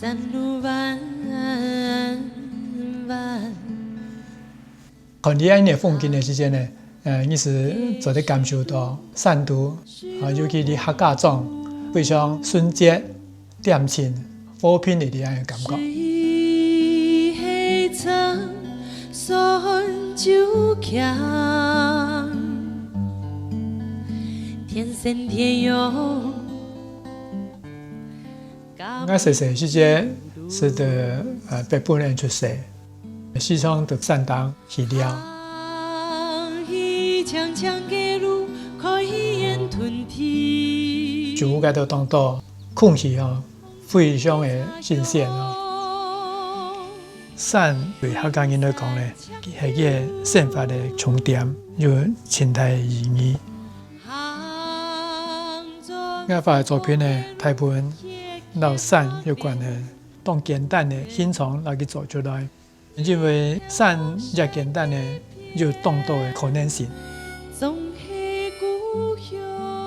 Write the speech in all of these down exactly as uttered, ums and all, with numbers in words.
山路彎彎。看這樣的風景的時間呢，呃，你係做得感受到山肚，啊，尤其你客家庄非常純潔、恬靜、和平的這樣的感覺。水係青，山就強，天生天養。 𠊎細細時節係在，呃，北部人出世，時常在山頂去尞。就該度當多空氣哦，非常个新鮮哦。山對客家人來講呢，係一個生活个重點，有盡大个意義。 𠊎畫个作品呢，大部分摎山有關个，當簡單个形狀來去做出來。因為山也簡單个，有當多个可能性。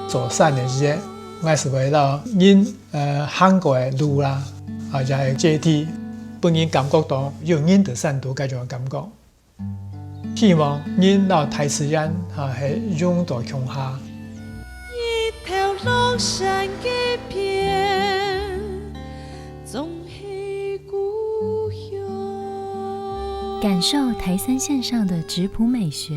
做山个時節，𠊎係會摎人，呃，行過个路啦，啊，也係階梯，分人感覺到有人在山肚該種个感覺。 希望人摎大自然，啊，係融到共下。日頭落山該片，總係故鄉。感受台三線上的質樸美學，